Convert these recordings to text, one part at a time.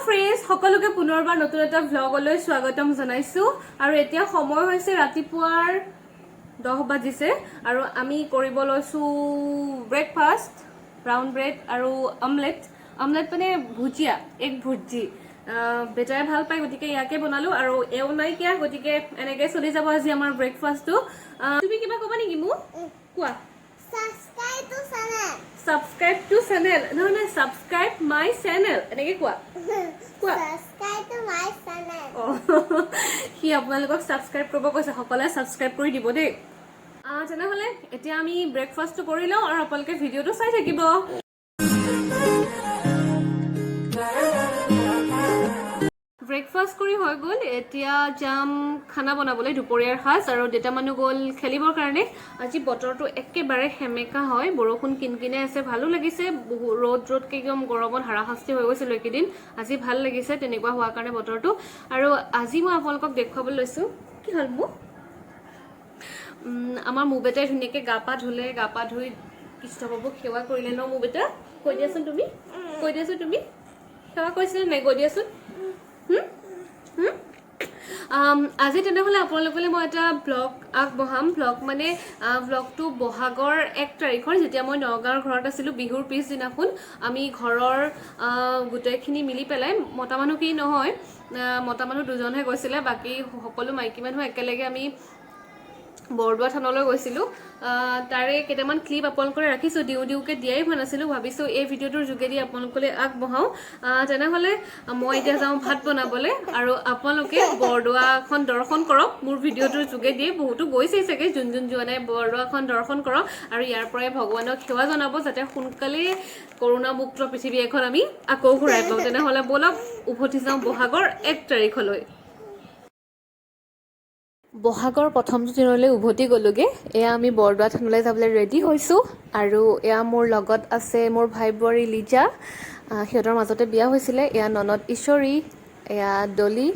Friends, সকলোকে পুনৰবাৰ নতুন এটা ভ্লগলৈ স্বাগতম জনাইছো। আৰু এতিয়া সময় হৈছে ৰাতিপুৱাৰ 10 বাজিছে আৰু আমি কৰিব লৈছো ব্ৰেকফাষ্ট, ব্ৰাউন ব্ৰেড আৰু অমলেট। অমলেট মানে ভুজিয়া, এক ভুজি। বেটাই ভাল পায়, গতিকে ইয়াকে বনালো। আৰু এওঁ নাইকিয়া, গতিকে এনেকে চলি যাব আজি আমাৰ ব্ৰেকফাষ্টটো। তুমি কিবা ক'বা নেকি মোক? কোৱা। Subscribe to channel. Subscribe to channel নহয়, নহয়, ছাবস্ক্ৰাইব my channel, এনেকে কোৱা, কোৱা। Subscribe to my channel. অ, সি আপোনালোকক ছাবস্ক্ৰাইব কৰিব কৈছে। সকলোৱে ছাবস্ক্ৰাইব কৰি দিব দেই। তেনেহ'লে এতিয়া আমি ব্ৰেকফাষ্টটো কৰি লওঁ আৰু আপোনালোকে ভিডিঅ'টো চাই থাকিব। ব্ৰেকফাষ্ট কৰি হৈ গ'ল। এতিয়া যাম খানা বনাবলৈ, দুপৰীয়াৰ সাজ। আৰু দেউতা মানুহ গ'ল খেলিবৰ কাৰণে। আজি বতৰটো একেবাৰে সেমেকা হয়, বৰষুণ কিনকিনাই আছে, ভালো লাগিছে। বহু ৰ'দ ৰ'দকৈ একদম গৰমত হাৰাশাস্তি হৈ গৈছিলোঁ এইকেইদিন। আজি ভাল লাগিছে তেনেকুৱা হোৱাৰ কাৰণে বতৰটো। আৰু আজি মই আপোনালোকক দেখুৱাবলৈ লৈছোঁ। কি হ'ল মোক? আমাৰ মুবেটাই ধুনীয়াকৈ গা পা ধুলে, গা পা ধুই কৃষ্ণবাবুক সেৱা কৰিলে ন মুবেটা? কৈ দিয়াচোন তুমি, কৈ দিয়াচোন। তুমি সেৱা কৰিছিলা নাই? কৈ দিয়াচোন। হুম? হুম? আজি তেনেহ'লে আপোনালোকলৈ মই এটা ভ্লগ আগবঢ়াম। ভ্লগ মানে ভ্লগটো বহাগৰ 1 তাৰিখৰ, যেতিয়া মই নগাঁৱৰ ঘৰত আছিলোঁ। বিহুৰ পিছদিনাখন আমি ঘৰৰ গোটেইখিনি মিলি পেলাই, মতা মানুহখিনি নহয়, মতা মানুহ দুজনহে গৈছিলে, বাকী সকলো মাইকী মানুহ একেলগে আমি বৰদোৱা থানলৈ গৈছিলোঁ। তাৰে কেইটামান ক্লিপ আপোনালোকলৈ ৰাখিছোঁ। দিওঁ দিওঁকৈ দিয়াই হোৱা নাছিলোঁ, ভাবিছোঁ এই ভিডিঅ'টোৰ যোগেদি আপোনালোকলৈ আগবঢ়াওঁ। তেনেহ'লে মই এতিয়া যাওঁ ভাত বনাবলৈ আৰু আপোনালোকে বৰদোৱাখন দৰ্শন কৰক মোৰ ভিডিঅ'টোৰ যোগেদিয়ে। বহুতো গৈছেই চাগে, যোন যোন যোৱা নাই বৰদোৱাখন দৰ্শন কৰক আৰু ইয়াৰ পৰাই ভগৱানক সেৱা জনাব, যাতে সোনকালেই কৰোণামুক্ত পৃথিৱী এখন আমি আকৌ ঘূৰাই পাওঁ। তেনেহ'লে ব'লক, উভতি যাওঁ বহাগৰ 1 তাৰিখলৈ। বহাগৰ প্ৰথমটো দিনলৈ উভতি গ'লোগৈ। এয়া আমি বৰদোৱা থানলৈ যাবলৈ ৰেডি হৈছোঁ আৰু এয়া মোৰ লগত আছে মোৰ ভাই বোৱাৰী লিজা। সিহঁতৰ মাজতে বিয়া হৈছিলে। এয়া ননদ ঈশ্বৰী, এয়া ডলি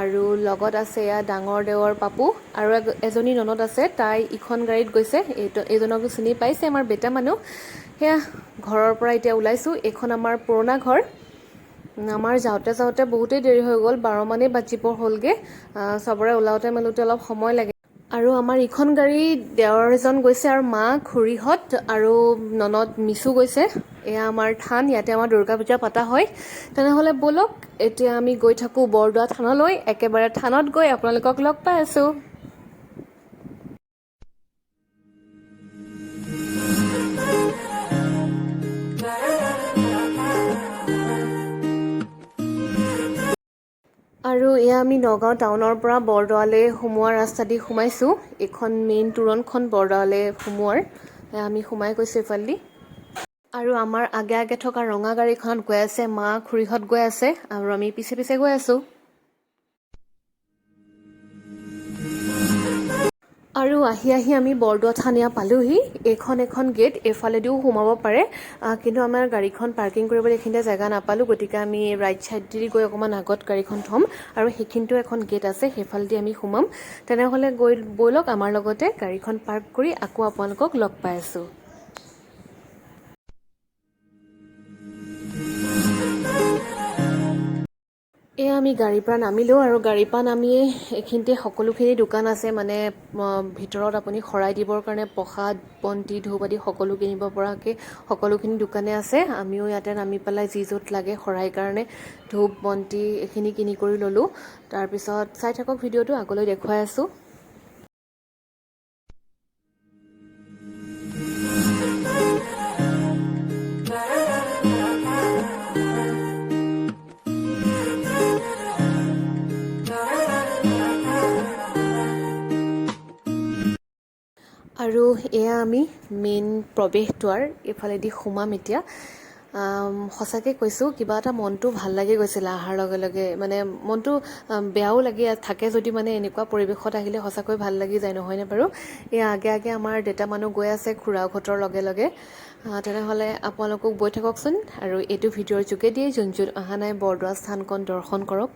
আৰু লগত আছে এয়া ডাঙৰ দেৱৰ পাপু আৰু এজনী ননদ আছে, তাই ইখন গাড়ীত গৈছে। এইটো এইজনকো চিনি পাইছে, আমাৰ বেটা মানুহ। সেয়া ঘৰৰ পৰা এতিয়া ওলাইছোঁ। এইখন আমাৰ পুৰণা ঘৰ। আমাৰ যাওঁতে যাওঁতে বহুতেই দেৰি হৈ গ'ল, 12 মানেই বাজিব হ'লগৈ। চবৰে ওলাওঁতে মেলোঁতে অলপ সময় লাগে। আৰু আমাৰ ইখন গাড়ী দেওৰ এজন গৈছে আৰু মা, খুৰীহঁত আৰু ননদ মিছু গৈছে। এয়া আমাৰ থান, ইয়াতে আমাৰ দুৰ্গা পূজা পতা হয়। তেনেহ'লে ব'লক, এতিয়া আমি গৈ থাকোঁ বৰদোৱা থানলৈ। একেবাৰে থানত গৈ আপোনালোকক লগ পাই আছোঁ। আৰু এয়া আমি নগাঁও টাউনৰ পৰা বৰদোৱালৈ সোমোৱা ৰাস্তা দি সোমাইছোঁ। এইখন মেইন তোৰণখন বৰদোৱালৈ সোমোৱাৰ। এয়া আমি সোমাই গৈছোঁ এইফালেদি। আৰু আমাৰ আগে আগে থকা ৰঙা গাড়ীখনত গৈ আছে মা, খুৰীহঁত গৈ আছে আৰু আমি পিছে পিছে গৈ আছোঁ। আৰু আহি আহি আমি বৰদোৱা থান এয়া পালোহি। এইখন এখন গেট, এইফালেদিও সোমাব পাৰে। কিন্তু আমাৰ গাড়ীখন পাৰ্কিং কৰিবলৈ এইখিনিতে জেগা নাপালোঁ, গতিকে আমি ৰাইট ছাইডেদি গৈ অকণমান আগত গাড়ীখন থ'ম আৰু সেইখিনিতো এখন গেট আছে, সেইফালেদি আমি সোমাম। তেনেহ'লে গৈ ব'লক আমাৰ লগতে, গাড়ীখন পাৰ্ক কৰি আকৌ আপোনালোকক লগ পাই আছোঁ। এয়া আমি গাড়ীৰ পৰা নামিলোঁ আৰু গাড়ীৰ পৰা নামিয়ে এইখিনিতে সকলোখিনি দোকান আছে, মানে ভিতৰত আপুনি শৰাই দিবৰ কাৰণে প্ৰসাদ, বন্তি, ধূপ আদি সকলো কিনিব পৰাকৈ সকলোখিনি দোকানে আছে। আমিও ইয়াতে নামি পেলাই যি য'ত লাগে শৰাইৰ কাৰণে ধূপ, বন্তি এইখিনি কিনি কৰি ল'লোঁ। তাৰপিছত চাই থাকক ভিডিঅ'টো, আগলৈ দেখুৱাই আছোঁ। আৰু এয়া আমি মেইন প্ৰৱেশদ্বাৰ, এইফালেদি সোমাম এতিয়া। সঁচাকৈ কৈছোঁ, কিবা এটা মনটো ভাল লাগি গৈছিলে অহাৰ লগে লগে। মানে মনটো বেয়াও লাগি থাকে যদি মানে এনেকুৱা পৰিৱেশত আহিলে সঁচাকৈ ভাল লাগি যায়, নহয়নে বাৰু? এয়া আগে আগে আমাৰ দেউতা মানুহ গৈ আছে খুৰাহঁতৰ লগে লগে। তেনেহ'লে আপোনালোকক গৈ থাককচোন আৰু এইটো ভিডিঅ'ৰ যোগেদিয়ে যোন যোন অহা নাই বৰদোৱা স্থানখন দৰ্শন কৰক।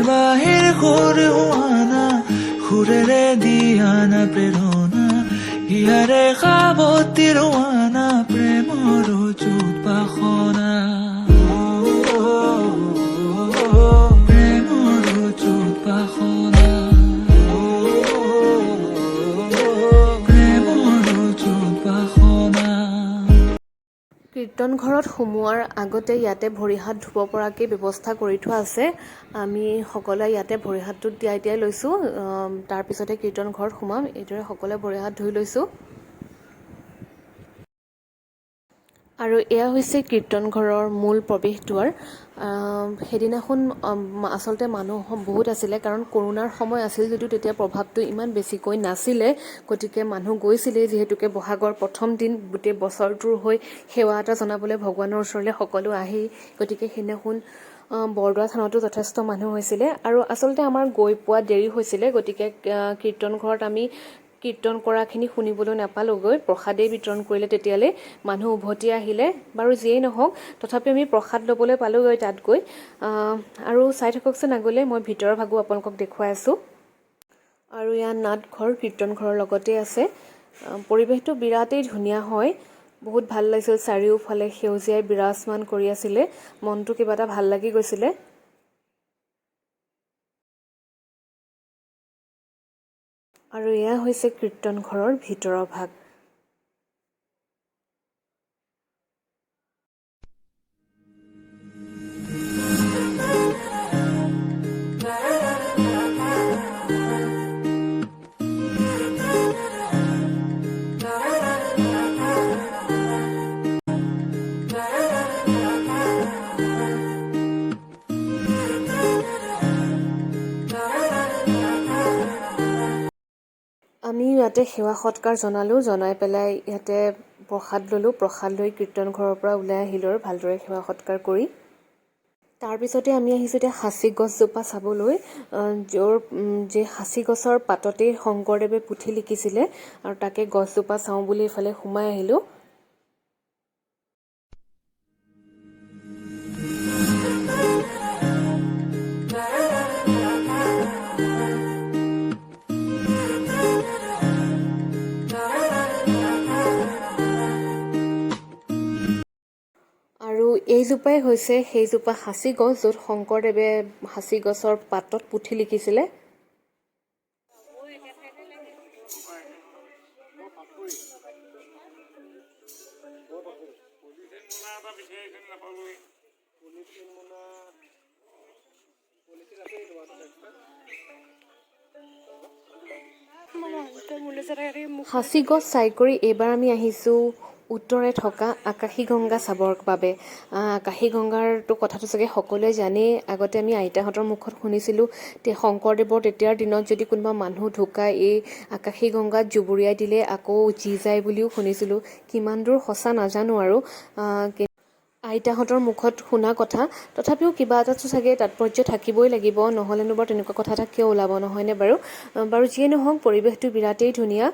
বাঁহীৰ সুৰ হোৱানা, সুৰেৰে দিয়ানা প্ৰেৰণা, হিয়াৰে সাৱটি ৰোৱানা, প্ৰেমৰ অযুত বাসনা, প্ৰেমৰ অযুত বাসনা, প্ৰেমৰ অযুত বাসনা। কীৰ্তন ঘৰত সোমোৱাৰ আগতে ইয়াতে ভৰি হাত ধুব পৰাকৈ ব্যৱস্থা কৰি থোৱা আছে। আমি সকলোৱে ইয়াতে ভৰি হাতটো তিয়াই তিয়াই লৈছোঁ, তাৰপিছতে কীৰ্তন ঘৰত সোমাম। এইদৰে সকলোৱে ভৰি হাত ধুই লৈছোঁ। আৰু এয়া হৈছে কীৰ্তন ঘৰৰ মূল প্ৰৱেশদ্বাৰ। সেইদিনাখন আচলতে মানুহ বহুত আছিলে, কাৰণ কৰোণাৰ সময় আছিল যদিও তেতিয়া প্ৰভাৱটো ইমান বেছিকৈ নাছিলে, গতিকে মানুহ গৈছিলেই। যিহেতুকে বহাগৰ প্ৰথম দিন, গোটেই বছৰটোৰ হৈ সেৱা এটা জনাবলৈ ভগৱানৰ ওচৰলৈ সকলো আহেই, গতিকে সেইদিনাখন বৰদোৱা থানতো যথেষ্ট মানুহ হৈছিলে। আৰু আচলতে আমাৰ গৈ পোৱা দেৰি হৈছিলে, গতিকে কীৰ্তন ঘৰত আমি কীৰ্তন কৰাখিনি শুনিবলৈ নাপালোগৈ। প্ৰসাদেই বিতৰণ কৰিলে, তেতিয়ালৈ মানুহ উভতি আহিলে। বাৰু যিয়েই নহওক, তথাপি আমি প্ৰসাদ ল'বলৈ পালোগৈ তাত গৈ। আৰু চাই থাককচোন আগলৈ, মই ভিতৰৰ ভাগো আপোনালোকক দেখুৱাই আছোঁ। আৰু ইয়াত নাটঘৰ কীৰ্তন ঘৰৰ লগতে আছে। পৰিৱেশটো বিৰাটেই ধুনীয়া হয়, বহুত ভাল লাগিছিল। চাৰিওফালে সেউজীয়াই বিৰাজমান কৰি আছিলে, মনটো কিবা এটা ভাল লাগি গৈছিলে। আৰু এয়া হৈছে কীৰ্তন ঘৰৰ ভিতৰৰ ভাগ। আমি ইয়াতে সেৱা সৎকাৰ জনালোঁ, জনাই পেলাই ইয়াতে প্ৰসাদ ল'লোঁ। প্ৰসাদ লৈ কীৰ্তন ঘৰৰ পৰা ওলাই আহিলোঁ আৰু ভালদৰে সেৱা সৎকাৰ কৰি। তাৰপিছতে আমি আহিছোঁ এতিয়া সাঁচি গছজোপা চাবলৈ, য'ৰ যে সাঁচি গছৰ পাততেই শংকৰদেৱে পুথি লিখিছিলে, আৰু তাকে গছজোপা চাওঁ বুলি এইফালে সোমাই আহিলোঁ। আৰু এইজোপাই হৈছে সেইজোপা সাঁচি গছ, য'ত শংকৰদেৱে সাঁচি গছৰ পাতত পুথি লিখিছিলে। সাঁচি গছ চাই কৰি এইবাৰ আমি আহিছোঁ উত্তৰে থকা আকাশী গংগা চাবৰ বাবে। আকাশী গংগাৰটো কথাটো চাগে সকলোৱে জানেই। আগতে আমি আইতাহঁতৰ মুখত শুনিছিলোঁ, তে শংকৰদেৱৰ তেতিয়াৰ দিনত যদি কোনোবা মানুহ ঢুকায়, এই আকাশী গংগাত জুবুৰিয়াই দিলে আকৌ জী যায় বুলিও শুনিছিলোঁ। কিমান দূৰ সঁচা নাজানো আৰু, আইতাহঁতৰ মুখত শুনা কথা। তথাপিও কিবা এটাতো চাগে তাৎপৰ্য থাকিবই লাগিব, নহ'লেনো বাৰু তেনেকুৱা কথা এটা কিয় ওলাব, নহয়নে বাৰু? বাৰু যিয়ে নহওক, পৰিৱেশটো বিৰাটেই ধুনীয়া।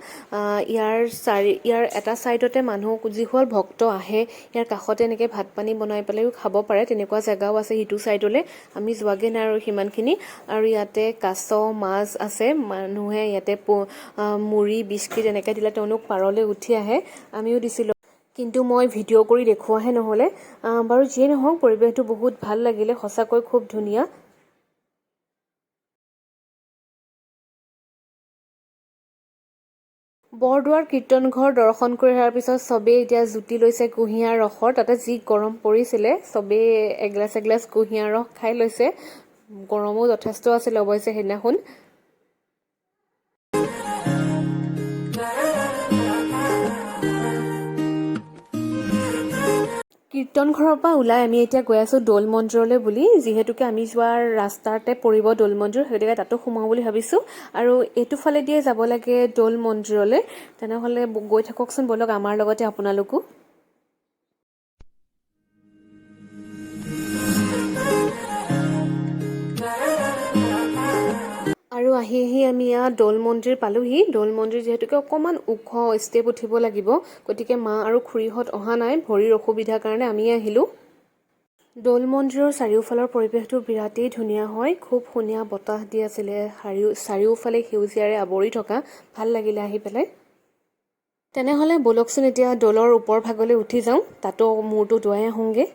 ইয়াৰ এটা ছাইডতে মানুহ, যিসকল ভক্ত আহে, ইয়াৰ কাষতে এনেকৈ ভাত পানী বনাই পেলাইও খাব পাৰে, তেনেকুৱা জেগাও আছে সিটো ছাইডলৈ। আমি যোৱাগৈ নাই আৰু সিমানখিনি। আৰু ইয়াতে কাছ মাছ আছে, মানুহে ইয়াতে মুড়ি বিস্কিট এনেকৈ দিলে তেওঁলোক পাৰলৈ উঠি আহে। আমিও দিছিলোঁ, কিন্তু মই ভিডিঅ' কৰি দেখুৱাহে নহ'লে। বাৰু যিয়ে নহওক, পৰিৱেশটো বহুত ভাল লাগিলে, সঁচাকৈ খুব ধুনীয়া। বৰদোৱাৰ কীৰ্তন ঘৰ দৰ্শন কৰি অহাৰ পিছত চবেই এতিয়া জুতি লৈছে কুঁহিয়াৰ ৰসৰ। তাতে যি গৰম পৰিছিলে, চবেই এগিলাচ এগিলাচ কুঁহিয়াৰ ৰস খাই লৈছে। গৰমো যথেষ্ট আছিলে অৱশ্যে সেইদিনাখন। কীৰ্তন ঘৰৰ পৰা ওলাই আমি এতিয়া গৈ আছোঁ দৌল মন্দিৰলৈ বুলি। যিহেতুকে আমি যোৱাৰ ৰাস্তাতে পৰিব দৌল মন্দিৰ, গতিকে তাতো সোমাওঁ বুলি ভাবিছোঁ। আৰু এইটো ফালেদিয়ে যাব লাগে দৌল মন্দিৰলৈ। তেনেহ'লে গৈ থাককচোন ব'লক আমাৰ লগতে আপোনালোকো। আৰু আহি আহি আমি ইয়াত দৌল মন্দিৰ পালোহি। দৌল মন্দিৰ যিহেতুকে অকণমান ওখ, ষ্টেপ উঠিব লাগিব, গতিকে মা আৰু খুৰীহঁত অহা নাই, ভৰিৰ অসুবিধাৰ কাৰণে আমিয়ে আহিলোঁ। দৌল মন্দিৰৰ চাৰিওফালৰ পৰিৱেশটো বিৰাটেই ধুনীয়া হয়। খুব ধুনীয়া বতাহ দি আছিলে, চাৰিওফালে সেউজীয়াৰে আৱৰি থকা, ভাল লাগিলে আহি পেলাই। তেনেহ'লে ব'লকচোন, এতিয়া দৌলৰ ওপৰ ভাগলৈ উঠি যাওঁ, তাতো মূৰটো দোৱাই আহোঁগৈ।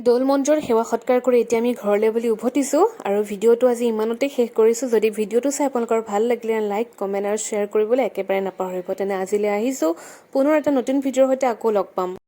দৌল মন্দিৰত সেৱা সৎকাৰ কৰি এতিয়া আমি ঘৰলৈ বুলি উভতিছোঁ আৰু ভিডিঅ'টো আজি ইমানতে শেষ কৰিছোঁ। যদি ভিডিঅ'টো চাই আপোনালোকৰ ভাল লাগিলে, লাইক, কমেণ্ট আৰু শ্বেয়াৰ কৰিবলৈ একেবাৰে নাপাহৰিব। তেনে আজিলৈ আহিছোঁ, পুনৰ এটা নতুন ভিডিঅ'ৰ সৈতে আকৌ লগ পাম।